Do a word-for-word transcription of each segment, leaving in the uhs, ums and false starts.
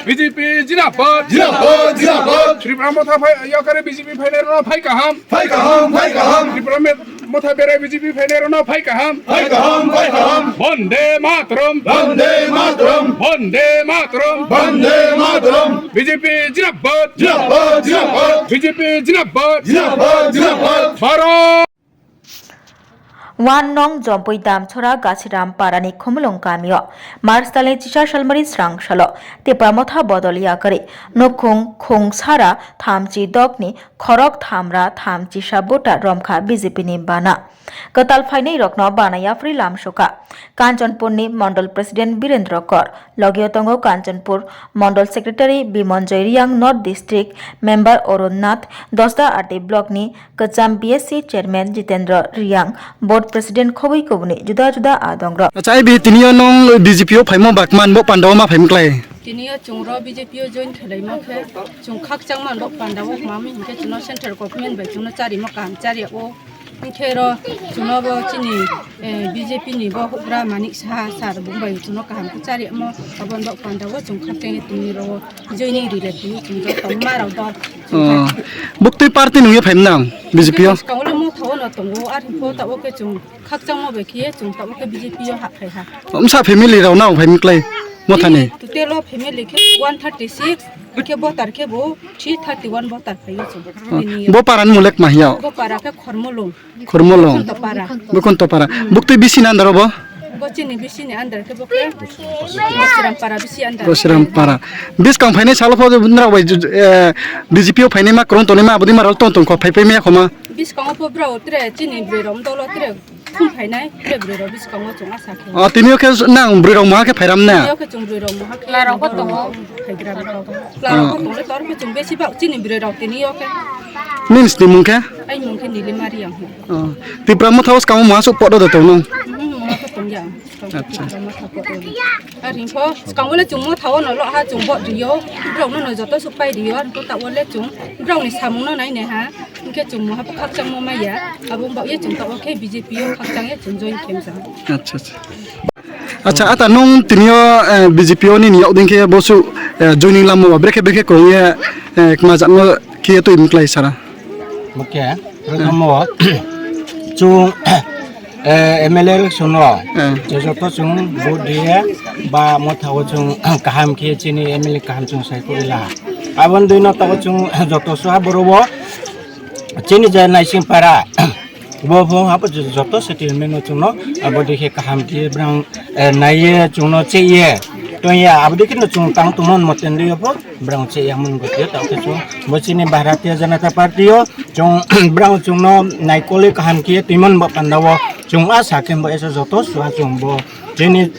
B J P jinabad. Jinabad, jinabad. Tripura motha phai, yakare B J P phainai rwno phai kaham. Phai kaham, phai kaham. Tripura me-, motha berai B J P phainai rwno phai kaham. Phai kaham, phai kaham. Bande Mataram. Bande Mataram. Bande Mataram. Bande Mataram. B J P jinabad. Jinabad, jinabad. B J P jinabad. Jinabad, jinabad. Bharat. One nong Jompui Damchora Gasiram Parani Khumulwng kamio March talni chisa salmari srang salo Tipra Motha bodol yakari nukhung khung sara thamchi dokni khorok thamra thamchi sa bota romkha B J P ni bana. Kwtal phainai rokno bana yapri lamsuka. Kanchanpurni Mondol President Birendra Kor, logio tongo Kanchanpur Mondol Secretary Bimonjoy Riang, North District Member Arun Nath, Dosda R D Block ni Kwcham B S C Chairman Jitendra Riang, Board President khobwi kubuni juda juda adongrok. Acha, ai bi tini o nong B J P o phaimo bakman bo panda o ma phaim klai? Tini o chwng ro B J P o join khwlaima khe chwng khakchangma bo panda o mami hinkhe chwngno central government bai chwngno charimo kaham charya o hinkhe ro chwngno bo chini, eh, B J P ni bo hugra Manik Saha sir bo bai chwngno kaham khe charyamo aboni bo panda o chwng khakchangya tini ro o joining rwlai phaiwi chwng joto ma rok dol. Oh, buktwi party nungya phaimnang B J P o? Bwskango le motha o no tongo, ar hwnkhe o tabuk khe chwng khakchangma bai khe chwng tabuk khe B J P o hap phai ha. Wngsa family rok nang phaimwklai mothani? Total o family khe one thirty six, hwnkhe voter khe bo three thirty one voter phai o chwng. Oh, tini o. Bo para ni mulek ma hiya? Bo para khe Khormulwng. Khormulwng. Bwkhuntopara. Bwkhuntopara. Buktwi bisi ni under o bo? Bo chini bisi ni under khe bo khe Gosiram para bisi under. Gosiram para. Bwskang phainai salo pho nrok bai, eh, B J P o phainai ma kwrwng tonwi ma aboni ma rok tong tong kho phai phai maya kho ma. Bwskango pho bwrok tre chini bwrwi rok dolo tre thum phainai tre bwrwi rok bwskango chwng asa khe. O tini o khe nang bwrwi rok moha khe phairam na? Tini o khe chwng bwrwi rok moha khe. Chwla rok bo tongo. Phaigra rok. Chwla rok bo tongo tor khe chwng besi ba chini bwrwi rok tini o khe. Nini ni mung khe? Ai mung khe Nilima Riang. Oh, Tipra Motha o swkango moha sok podo da tong nung? Mhm, moha sok tong ya. Acha. Tipra Motha podo. Ar hwnkhe swkango le chwng motha o no lo ha chwng bo rio. Borok no no joto sok pai rio. Ar hwnkhe ta o le chwng borok ni samung no nai nai ha. Hwnkhe chwng moha bo khakchangma maya. Abo wng ba ye chwng ta o khe B J P o khakchang ye chwng join khe msa. Acha, acha. Acha, ata nung tini o, eh, B J P o nini yok ding khe bo su, eh, joining lamo ba brekhe brekhe kwrwng ye, eh, kma jat no khe twi mklai sara. Oke, prothom o chwng, eh, M L A election o, eh, je joto chwng vote diye ba motha o chwng kaham khe chini M L A kaham chwng sai kori la. Aboni dui no tabuk chwng joto swa boro o chini je Naising para bo bo abo joto settlement no chwngno abo dikhe kaham khe brang, eh, naiye chwngno cheye tongya abo dikhe no chwng tang tongmon moten dui bo. Brang che yamung gotio, tao khe chwng bo chini Bharatiya Janata Party o chwng brang chwngno naikoli kaham khe twimon bo panda o chwng asa khe bo esa joto sua chwng bo chini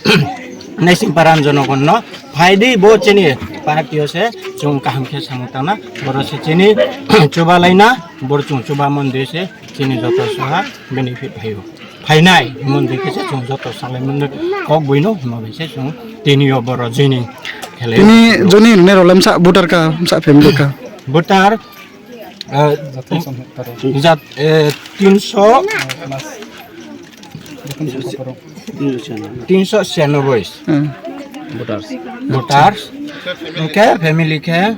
Naising para jonogon no phai di bo chini party o se chwng kaham khe samung tangna boro se chini chuba laina bor chwng chuba mon di se chini joto sua benefit phaio. Phainai hwnwi khe se chwng joto salai mano kok buino hwnwi se chwng tini o boro joining khlai. Tini joining rwna rwla msa voter ka, msa family ka? Voter, eh, jat, eh, tinso, tinso siyanoboi. Hmm. Voters. Voters. Hwnkhe family khe